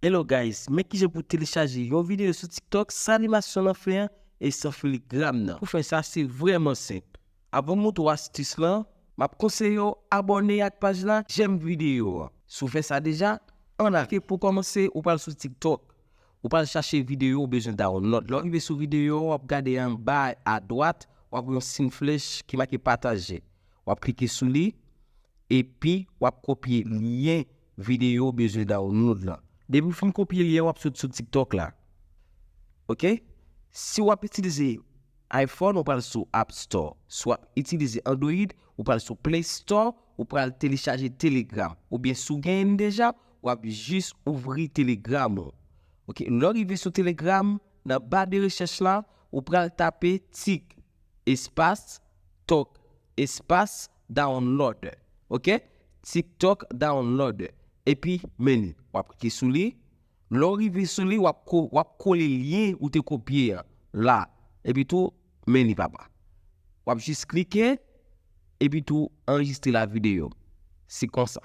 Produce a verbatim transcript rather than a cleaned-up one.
Hello guys, men kijan pou telechaje yon videyo sou TikTok san animasyon nan fen an e san filigram nan. Pou fè sa, se vrèman senp. Avan m montre w astis lan, m ap konseye w abòne ak paj la, jèm videyo an. Si w fè sa deja, ann ale. Pou kòmanse, ou pral sou TikTok. Ou pral chache videyo ou bezwen download. Lè w rive sou videyo, w ap gade anba adwat, w ap wè yon siy flèch ki make pataje. W ap klike sou li, epi w ap kopye lyen videyo ou bezwen download lan. Depi w fin kopye lyen, w ap sot sou TikTok la. Oke? Si w ap itilize iPhone, ou pral sou App Store. Si w ap itilize Android, ou pral sou Play Store, ou pral telechaje Telegram. Oubyen si w genyen l deja, w ap jis ouvri Telegram ou. Oke, lè w rive sou Telegram, nan ba de rechèch la, ou pral tape tik espas tok espas download. Oke? TikTok download. Epi men li. W ap klike sou li. Lè w rive sou li, w ap ko-, w ap kole lyen ou te kopye an la. Epi tou, men li papa. W ap jis klike, epi tou anrejistre la videyo. Se konsa.